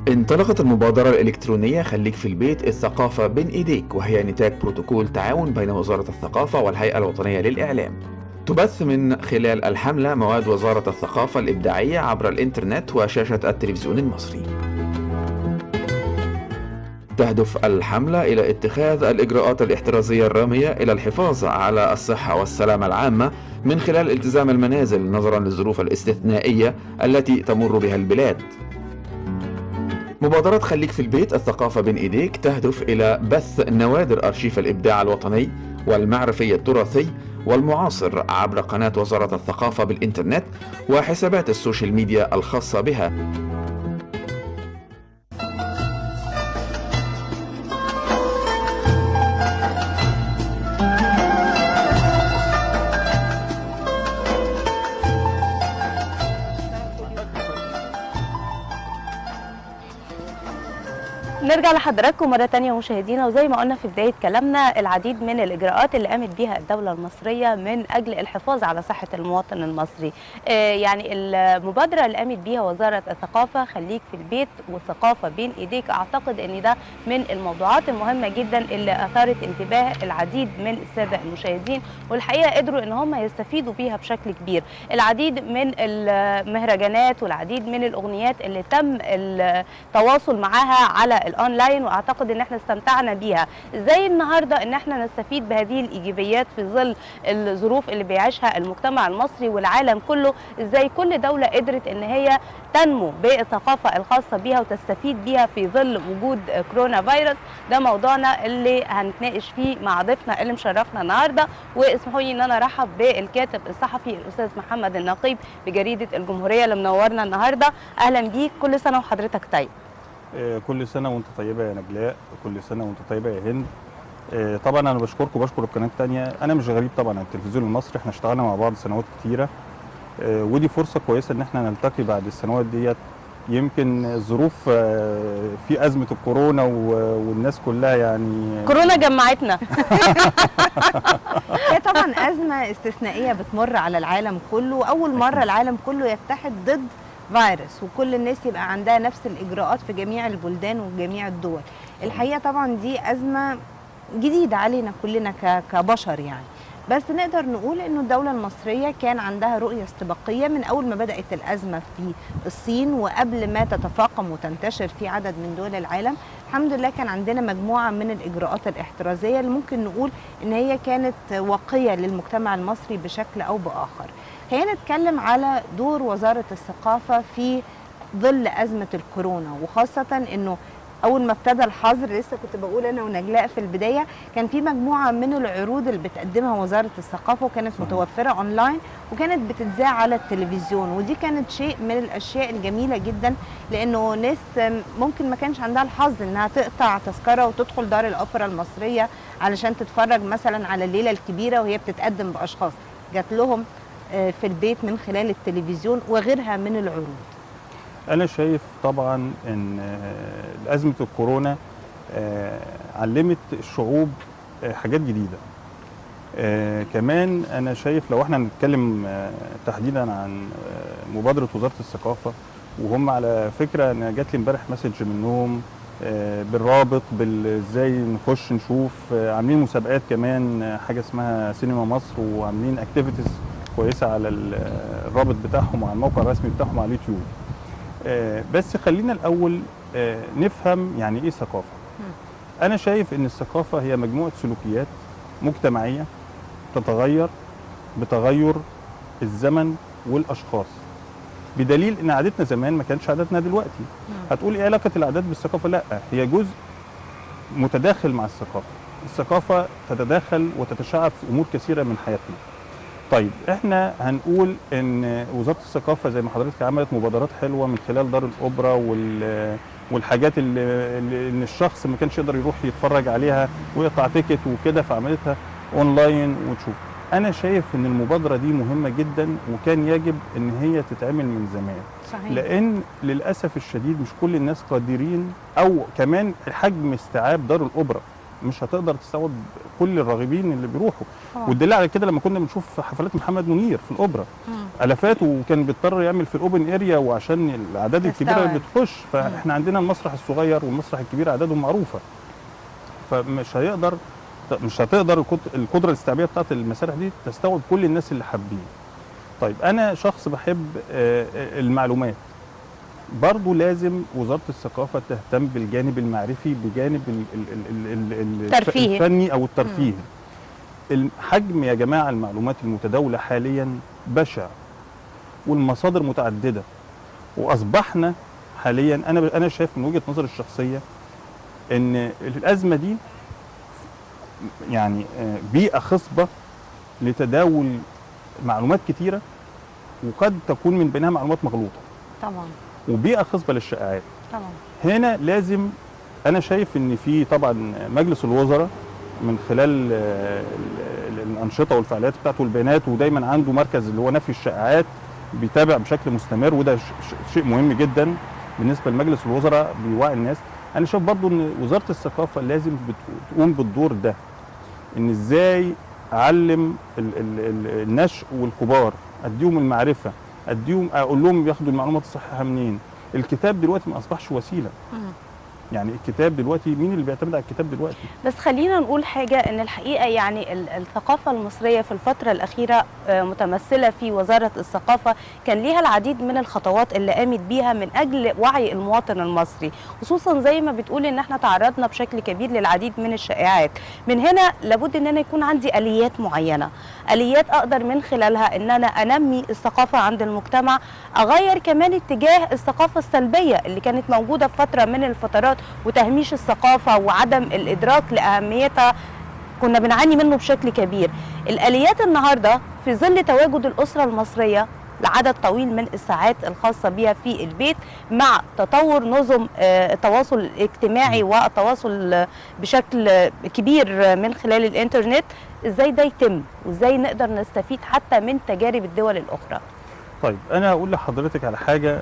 انطلقت المبادرة الإلكترونية خليك في البيت الثقافة بين إيديك، وهي نتاج بروتوكول تعاون بين وزارة الثقافة والهيئة الوطنية للإعلام. تبث من خلال الحملة مواد وزارة الثقافة الإبداعية عبر الإنترنت وشاشة التلفزيون المصري. تهدف الحملة إلى اتخاذ الإجراءات الاحترازية الرامية إلى الحفاظ على الصحة والسلامة العامة من خلال التزام المنازل نظرا للظروف الاستثنائية التي تمر بها البلاد. مبادرة خليك في البيت الثقافة بين إيديك تهدف إلى بث نوادر أرشيف الإبداع الوطني والمعرفي التراثي والمعاصر عبر قناة وزارة الثقافة بالإنترنت وحسابات ال social media الخاصة بها. نرجع لحضراتكم مرة تانية مشاهدينا، وزي ما قلنا في بداية كلامنا العديد من الإجراءات اللي قامت بيها الدولة المصرية من أجل الحفاظ على صحة المواطن المصري. يعني المبادرة اللي قامت بيها وزارة الثقافة خليك في البيت والثقافة بين إيديك، أعتقد أن ده من الموضوعات المهمة جدا اللي أثارت انتباه العديد من السادة المشاهدين، والحقيقة قدروا أن هم يستفيدوا بيها بشكل كبير. العديد من المهرجانات والعديد من الأغنيات اللي تم التواصل معاها على الاونلاين، واعتقد ان احنا استمتعنا بيها. ازاي النهارده ان احنا نستفيد بهذه الايجابيات في ظل الظروف اللي بيعيشها المجتمع المصري والعالم كله؟ ازاي كل دولة قدرت ان هي تنمو بالثقافة الخاصة بيها وتستفيد بيها في ظل وجود كورونا فيروس؟ ده موضوعنا اللي هنتناقش فيه مع ضيفنا اللي مشرفنا النهارده، واسمحوا لي ان انا ارحب بالكاتب الصحفي الاستاذ محمد النقيب بجريدة الجمهورية اللي منورنا النهارده. اهلا بيك، كل سنة وحضرتك طيب. كل سنة وانت طيبة يا نجلاء، كل سنة وانت طيبة يا هند. طبعا انا بشكركم وبشكر القناة الثانية. انا مش غريب طبعا عن التلفزيون المصري، احنا اشتغلنا مع بعض سنوات كتيرة، ودي فرصة كويسة ان احنا نلتقي بعد السنوات ديت. يمكن الظروف في ازمة الكورونا والناس كلها يعني كورونا جمعتنا. هي طبعا ازمة استثنائية بتمر على العالم كله، اول مرة العالم كله يتحد ضد فيروس وكل الناس يبقى عندها نفس الإجراءات في جميع البلدان وجميع الدول. الحقيقة طبعا دي أزمة جديدة علينا كلنا كبشر يعني، بس نقدر نقول إنه الدولة المصرية كان عندها رؤية استباقية من أول ما بدأت الأزمة في الصين وقبل ما تتفاقم وتنتشر في عدد من دول العالم. الحمد لله كان عندنا مجموعة من الإجراءات الاحترازية اللي ممكن نقول إن هي كانت واقية للمجتمع المصري بشكل أو بآخر. خلينا نتكلم على دور وزارة الثقافة في ظل أزمة الكورونا، وخاصة إنه أول ما ابتدى الحظر، لسه كنت بقول أنا ونجلاء في البداية، كان في مجموعة من العروض اللي بتقدمها وزارة الثقافة وكانت متوفرة أونلاين وكانت بتتذاع على التلفزيون، ودي كانت شيء من الأشياء الجميلة جدا، لأنه ناس ممكن ما كانش عندها الحظ إنها تقطع تذكرة وتدخل دار الأوبرا المصرية علشان تتفرج مثلا على الليلة الكبيرة وهي بتتقدم بأشخاص، جات لهم في البيت من خلال التلفزيون وغيرها من العروض. أنا شايف طبعا أن أزمة الكورونا علمت الشعوب حاجات جديدة. كمان أنا شايف لو احنا نتكلم تحديدا عن مبادرة وزارة الثقافة، وهم على فكرة أنا جات لي امبارح message منهم بالرابط ازاي نخش نشوف، عاملين مسابقات كمان، حاجة اسمها سينما مصر، وعاملين activities كويسة على الرابط بتاعهم وعلى الموقع الرسمي بتاعهم على اليوتيوب. بس خلينا الأول نفهم يعني إيه ثقافة. أنا شايف إن الثقافة هي مجموعة سلوكيات مجتمعية تتغير بتغير الزمن والأشخاص، بدليل إن عادتنا زمان ما كانتش عادتنا دلوقتي. هتقول إيه علاقة العادات بالثقافة؟ لا، هي جزء متداخل مع الثقافة. الثقافة تتداخل وتتشعب في أمور كثيرة من حياتنا. طيب احنا هنقول ان وزارة الثقافة زي ما حضرتك عملت مبادرات حلوة من خلال دار الاوبرا والحاجات اللي ان الشخص ما كانش يقدر يروح يتفرج عليها ويقطع ticket وكده، فعملتها اونلاين وتشوف. انا شايف ان المبادرة دي مهمة جدا وكان يجب ان هي تتعمل من زمان. صحيح. لان للاسف الشديد مش كل الناس قادرين، او كمان حجم استيعاب دار الاوبرا. مش هتقدر تستوعب كل الراغبين اللي بيروحوا. والدليل على كده لما كنا بنشوف حفلات محمد منير في الاوبرا الافات، وكان بيضطر يعمل في ال open area وعشان الاعداد الكبيرة اللي بتخش. فاحنا عندنا المسرح الصغير والمسرح الكبير اعدادهم معروفة، فمش هيقدر، مش هتقدر القدرة الاستيعابيه بتاعت المسارح دي تستوعب كل الناس اللي حابين. طيب انا شخص بحب المعلومات، برضو لازم وزارة الثقافة تهتم بالجانب المعرفي بجانب الفني أو الترفيهي. الحجم يا جماعة المعلومات المتداولة حاليا بشع، والمصادر متعددة، وأصبحنا حاليا أنا شايف من وجهة نظري الشخصية إن الأزمة دي يعني بيئة خصبة لتداول معلومات كتيرة، وقد تكون من بينها معلومات مغلوطة طبعا، وبيئه خصبة للشائعات طبعا. هنا لازم، انا شايف ان في طبعا مجلس الوزراء من خلال الانشطة والفعاليات بتاعته والبيانات، ودايما عنده مركز اللي هو نفي الشائعات بيتابع بشكل مستمر، وده شيء مهم جدا بالنسبة لمجلس الوزراء بيوعي الناس. انا شايف برضو ان وزارة الثقافة لازم بتقوم بالدور ده، ان ازاي اعلم النشء والكبار، اديهم المعرفة، اديهم، اقول لهم ياخدوا المعلومات الصحيحة منين. الكتاب دلوقتي ما اصبحش وسيلة، يعني الكتاب دلوقتي مين اللي بيعتمد على الكتاب دلوقتي؟ بس خلينا نقول حاجة، ان الحقيقة يعني الثقافة المصرية في الفترة الاخيرة متمثلة في وزارة الثقافة كان ليها العديد من الخطوات اللي قامت بيها من اجل وعي المواطن المصري، خصوصا زي ما بتقول ان احنا تعرضنا بشكل كبير للعديد من الشائعات. من هنا لابد ان انا يكون عندي اليات معينة، اليات اقدر من خلالها ان انا انمي الثقافة عند المجتمع، اغير كمان اتجاه الثقافة السلبية اللي كانت موجودة في فترة من الفترات، وتهميش الثقافة وعدم الإدراك لأهميتها كنا بنعاني منه بشكل كبير. الآليات النهاردة في ظل تواجد الأسرة المصرية لعدد طويل من الساعات الخاصة بها في البيت، مع تطور نظم التواصل الاجتماعي والتواصل بشكل كبير من خلال الإنترنت، إزاي ده يتم وإزاي نقدر نستفيد حتى من تجارب الدول الأخرى؟ طيب أنا هقول لحضرتك على حاجة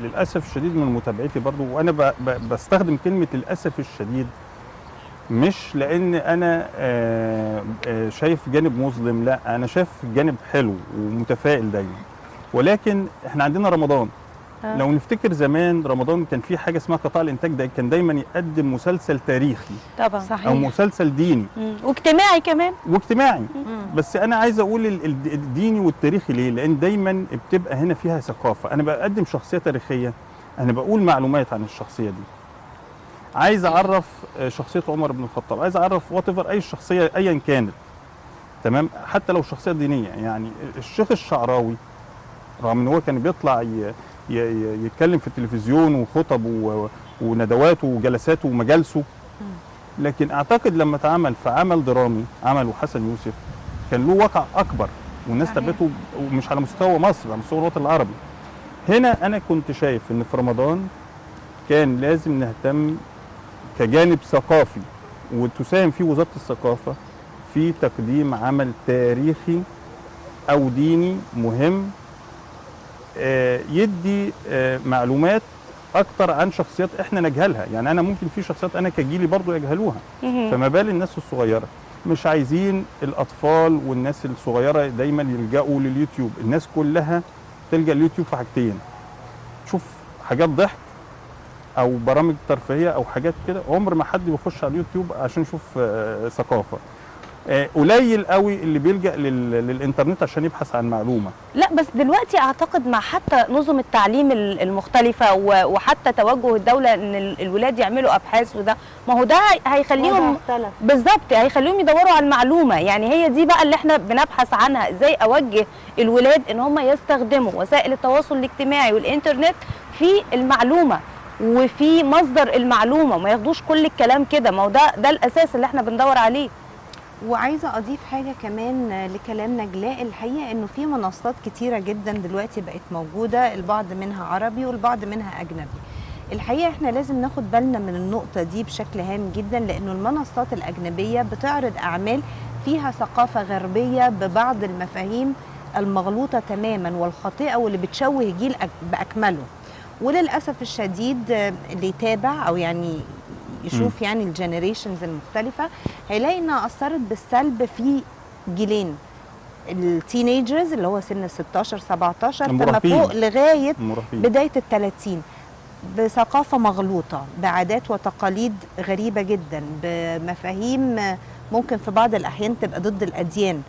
للأسف الشديد من متابعتي برضو، وأنا بستخدم كلمة للأسف الشديد مش لأن أنا شايف جانب مظلم، لا أنا شايف جانب حلو ومتفائل دايما. ولكن إحنا عندنا رمضان، لو نفتكر زمان رمضان كان في حاجة اسمها قطاع الإنتاج، ده كان دايما يقدم مسلسل تاريخي طبعا، صحيح، أو مسلسل ديني واجتماعي كمان، واجتماعي. بس أنا عايز أقول الديني والتاريخي ليه؟ لأن دايما بتبقى هنا فيها ثقافة. أنا بقدم شخصية تاريخية، أنا بقول معلومات عن الشخصية دي، عايز أعرف شخصية عمر بن الخطاب، عايز أعرف whatever أي شخصية أيا كانت، تمام، حتى لو شخصية دينية. يعني الشيخ الشعراوي رغم إن هو كان بيطلع يتكلم في التلفزيون وخطب وندواته وجلساته ومجالسه، لكن اعتقد لما اتعمل في عمل درامي عمله حسن يوسف كان له وقع اكبر، والناس تابعته، ومش على مستوى مصر، على مستوى الوطن العربي. هنا انا كنت شايف ان في رمضان كان لازم نهتم كجانب ثقافي، وتساهم فيه وزارة الثقافة في تقديم عمل تاريخي او ديني مهم يدي معلومات اكتر عن شخصيات احنا نجهلها. يعني انا ممكن في شخصيات انا كجيلي برضو يجهلوها، فما بال الناس الصغيرة. مش عايزين الاطفال والناس الصغيرة دايما يلجأوا لليوتيوب. الناس كلها تلجأ لليوتيوب في حاجتين، تشوف حاجات ضحك او برامج ترفيهية او حاجات كده. عمر ما حد بيخش على اليوتيوب عشان يشوف ثقافة. قليل قوي اللي بيلجأ للإنترنت عشان يبحث عن معلومة. لا بس دلوقتي أعتقد مع حتى نظم التعليم المختلفة وحتى توجه الدولة إن الولاد يعملوا أبحاث، وده ما هو ده هيخليهم بالظبط، هيخليهم يدوروا على المعلومة. يعني هي دي بقى اللي احنا بنبحث عنها، إزاي أوجه الولاد إن هم يستخدموا وسائل التواصل الاجتماعي والإنترنت في المعلومة وفي مصدر المعلومة، وما ياخدوش كل الكلام كده. ما هو ده الأساس اللي احنا بندور عليه. وعايزه اضيف حاجة كمان لكلام نجلاء، الحقيقة انه في منصات كتيرة جدا دلوقتي بقت موجودة، البعض منها عربي والبعض منها اجنبي. الحقيقة احنا لازم ناخد بالنا من النقطة دي بشكل هام جدا، لانه المنصات الاجنبية بتعرض اعمال فيها ثقافة غربية ببعض المفاهيم المغلوطة تماما والخاطئه واللي بتشوه جيل باكمله. وللاسف الشديد اللي يتابع او يعني يشوف يعني ال generations المختلفة، هيلاقي انها اثرت بالسلب في جيلين، ال teenagers اللي هو سن 16 17 فما فوق لغاية بداية ال 30، بثقافة مغلوطة، بعادات وتقاليد غريبة جدا، بمفاهيم ممكن في بعض الاحيان تبقى ضد الاديان.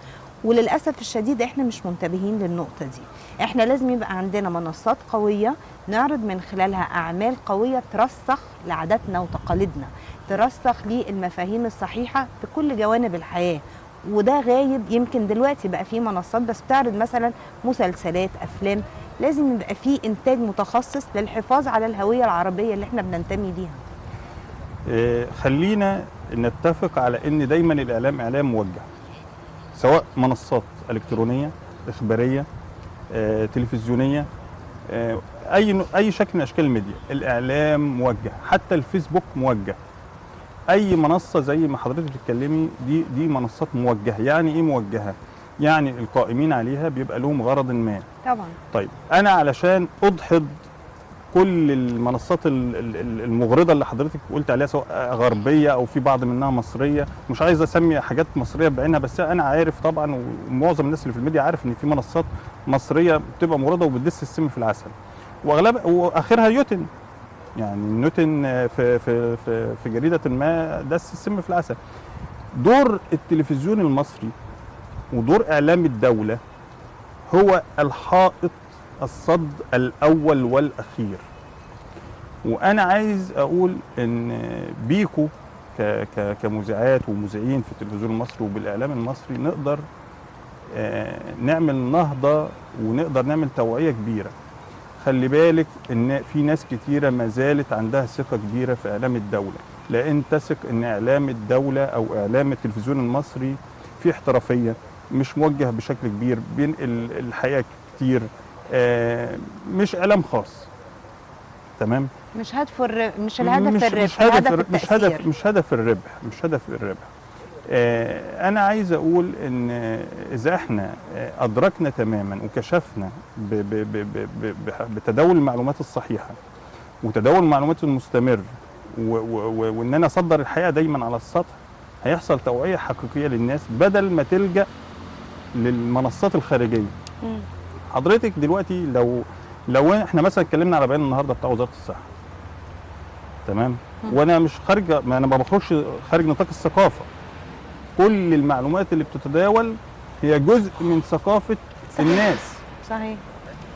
وللاسف الشديد احنا مش منتبهين للنقطة دي. احنا لازم يبقى عندنا منصات قوية نعرض من خلالها اعمال قوية ترسخ لعاداتنا وتقاليدنا، ترسخ للمفاهيم الصحيحة في كل جوانب الحياة، وده غايب. يمكن دلوقتي بقى في منصات بس بتعرض مثلا مسلسلات، افلام. لازم يبقى في انتاج متخصص للحفاظ على الهوية العربية اللي احنا بننتمي ليها. خلينا نتفق على ان دايما الاعلام اعلام موجه، سواء منصات الكترونية، اخبارية، تلفزيونية، اي شكل من اشكال الميديا، الاعلام موجه. حتى الفيسبوك موجه. اي منصة زي ما حضرتك بتتكلمي دي منصات موجهة. يعني ايه موجهة؟ يعني القائمين عليها بيبقى لهم غرض ما. طبعا. طيب انا علشان ادحض كل المنصات المغرضه اللي حضرتك قلت عليها، سواء غربية او في بعض منها مصرية، مش عايز اسمي حاجات مصرية بعينها، بس انا عارف طبعا ومعظم الناس اللي في الميديا عارف ان في منصات مصرية بتبقى مغرضه وبتدس السم في العسل، واغلب واخرها يوتن. يعني نيوتن في في في في جريدة ما دس السم في العسل. دور التلفزيون المصري ودور اعلام الدولة هو الحائط الصد الاول والاخير. وانا عايز اقول ان بيكو كمذيعات ومذيعين في التلفزيون المصري وبالاعلام المصري نقدر نعمل نهضة ونقدر نعمل توعيه كبيرة. خلي بالك ان في ناس كتيرة ما زالت عندها ثقة كبيرة في اعلام الدولة، لان تثق ان اعلام الدولة او اعلام التلفزيون المصري فيه احترافية، مش موجه بشكل كبير، بينقل الحقيقة كتير، مش اعلام خاص. تمام؟ مش هدف مش الهدف الربح، مش هدف الربح، مش هدف الربح. أنا عايز أقول إن إذا إحنا أدركنا تماما وكشفنا بتداول المعلومات الصحيحة وتداول المعلومات المستمر وإن أنا أصدر الحقيقة دايما على السطح، هيحصل توعية حقيقية للناس بدل ما تلجأ للمنصات الخارجية. حضرتك دلوقتي لو إحنا مثلا اتكلمنا على بيان النهارده بتاع وزارة الصحة، تمام؟ وأنا مش خارجة، ما أنا ما بخرجش خارج نطاق الثقافة. كل المعلومات اللي بتتداول هي جزء من ثقافة الناس. صحيح.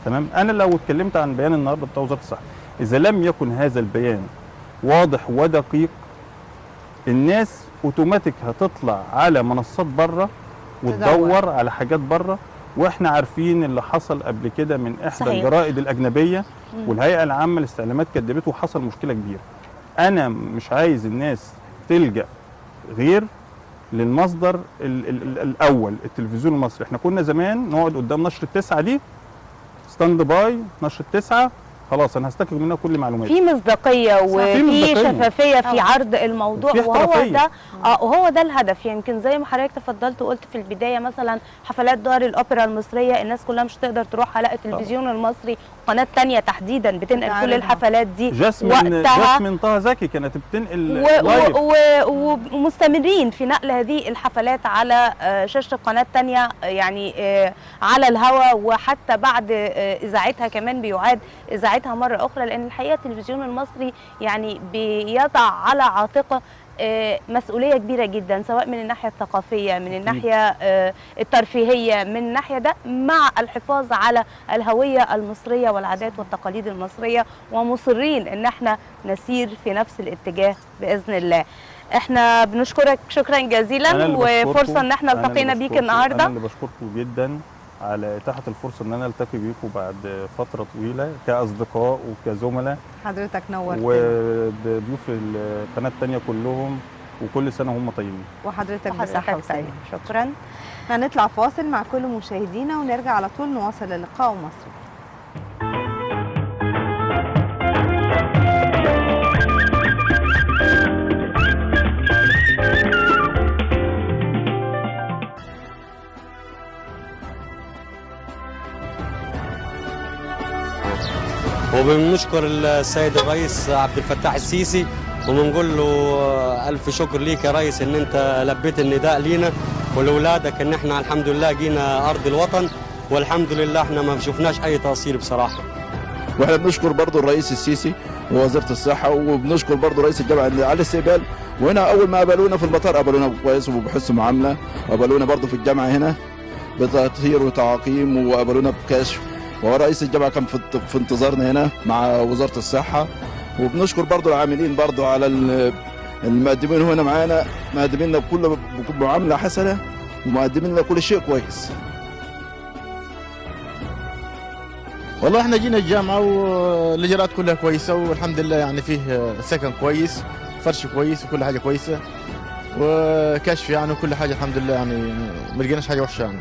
تمام؟ أنا لو اتكلمت عن بيان النهارده بتاع وزارة الصحة، إذا لم يكن هذا البيان واضح ودقيق، الناس اوتوماتيك هتطلع على منصات بره وتدور على حاجات بره، واحنا عارفين اللي حصل قبل كده من احدى الجرائد الأجنبية، والهيئة العامة للاستعلامات كدبته وحصل مشكلة كبيرة. أنا مش عايز الناس تلجأ غير للمصدر الاول، التلفزيون المصري. احنا كنا زمان نقعد قدام نشرة 9 دي، stand by نشرة 9، خلاص انا هستخرج منها كل معلوماتي. في مصداقية وفي شفافية في عرض الموضوع، وهو ده وهو ده الهدف. يمكن زي ما حضرتك تفضلت وقلت في البداية، مثلا حفلات دار الاوبرا المصرية الناس كلها مش تقدر تروحها، لا التلفزيون المصري قناة ثانية تحديدا بتنقل كل الحفلات دي. جاسمين طه زكي كانت بتنقل live، ومستمرين في نقل هذه الحفلات على شاشة قناة ثانية، يعني على الهواء، وحتى بعد اذاعتها كمان بيعاد اذاعتها مرة أخرى، لأن الحقيقة التلفزيون المصري يعني بيضع على عاتقه مسؤولية كبيرة جدا، سواء من الناحية الثقافية، من الناحية الترفيهية، من الناحية ده، مع الحفاظ على الهوية المصرية والعادات والتقاليد المصرية، ومصرين إن احنا نسير في نفس الاتجاه بإذن الله. احنا بنشكرك شكرا جزيلا، وفرصة إن احنا التقينا بيك النهاردة. أنا اللي بشكركم جدا على إتاحة الفرصة إن أنا ألتقي بيكم بعد فترة طويلة كأصدقاء وكزملاء. حضرتك نورتنا، وضيوف القناة الثانية كلهم، وكل سنة هم طيبين. وحضرتك بصحة وسلامة. شكرا. هنطلع فاصل مع كل مشاهدينا ونرجع على طول نواصل اللقاء ومصر. وبنشكر السيد الرئيس عبد الفتاح السيسي وبنقول له الف شكر ليك يا ريس ان انت لبيت النداء لينا ولاولادك، ان احنا الحمد لله جينا ارض الوطن، والحمد لله احنا ما شفناش اي تقصير بصراحة. واحنا بنشكر برضو الرئيس السيسي ووزارة الصحة، وبنشكر برضو رئيس الجامعة على الاستقبال. وهنا اول ما قابلونا في المطار قابلونا كويس وبحسن معاملة، وقابلونا برضو في الجامعة هنا بتطهير وتعقيم، وقابلونا بكشف، ورئيس الجامعة كان في انتظارنا هنا مع وزارة الصحة. وبنشكر برضو العاملين برضو على المقدمين هنا معانا، مقدمين لنا بكل معاملة حسنه ومقدمين لنا كل شيء كويس. والله احنا جينا الجامعة والاجراءات كلها كويسة والحمد لله، يعني فيه سكن كويس، فرش كويس، وكل حاجة كويسة، وكشف يعني وكل حاجة الحمد لله، يعني ما لقيناش حاجة وحشة يعني.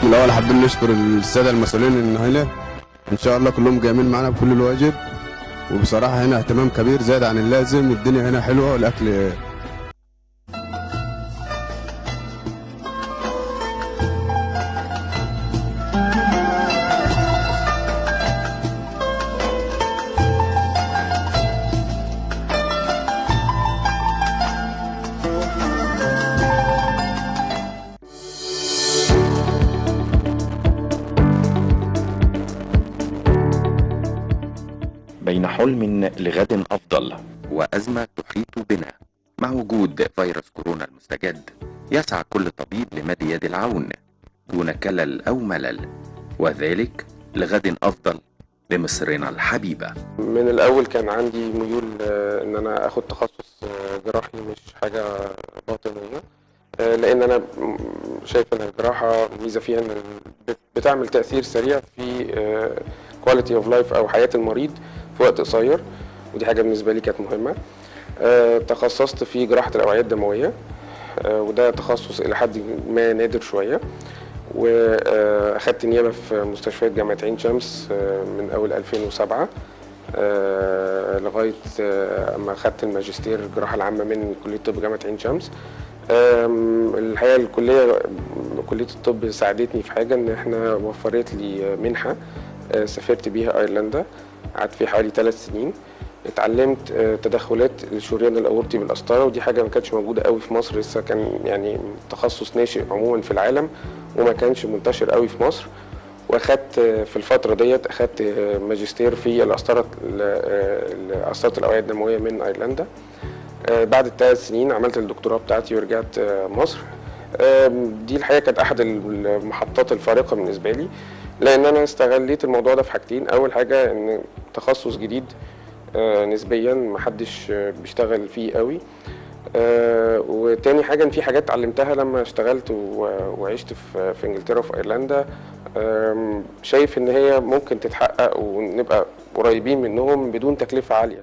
الأول حابين نشكر السادة المسؤولين إن هنا إن شاء الله كلهم جايين معانا بكل الواجب، وبصراحة هنا اهتمام كبير زاد عن اللازم، الدنيا هنا حلوة والأكل. بين حلم لغد أفضل وأزمة تحيط بنا مع وجود فيروس كورونا المستجد، يسعى كل طبيب لمد يد العون دون كلل أو ملل، وذلك لغد أفضل لمصرنا الحبيبة. من الأول كان عندي ميول إن أنا أخد تخصص جراحي مش حاجة باطنية، لأن أنا شايف إن الجراحة ميزة فيها إن بتعمل تأثير سريع في quality of life أو حياة المريض في وقت قصير، ودي حاجة بالنسبة لي كانت مهمة. تخصصت في جراحة الأوعية الدموية، وده تخصص إلى حد ما نادر شوية، وأخدت نيابة في مستشفيات جامعة عين شمس من أول 2007 لغاية أما أخدت الماجستير الجراحة العامة من كلية طب جامعة عين شمس. الحقيقة الكلية كلية الطب ساعدتني في حاجة، إن إحنا وفرت لي منحة سافرت بيها أيرلندا، قعدت فيها حوالي 3 سنين، اتعلمت تدخلات الشريان الأورطي بالقسطرة، ودي حاجة ما كانتش موجودة قوي في مصر لسه، كان يعني تخصص ناشئ عموما في العالم وما كانش منتشر قوي في مصر. واخدت في الفترة ديت اخدت ماجستير في القسطرة قسطرة الأوعية الدموية من أيرلندا. بعد ال3 سنين عملت الدكتوراه بتاعتي ورجعت مصر. دي الحقيقة كانت أحد المحطات الفارقة بالنسبة لي، لأن أنا استغليت الموضوع ده في حاجتين. أول حاجة إن تخصص جديد نسبيا محدش بيشتغل فيه قوي، وتاني حاجة إن في حاجات اتعلمتها لما اشتغلت وعشت في إنجلترا وفي أيرلندا، شايف إن هي ممكن تتحقق ونبقى قريبين منهم بدون تكلفة عالية.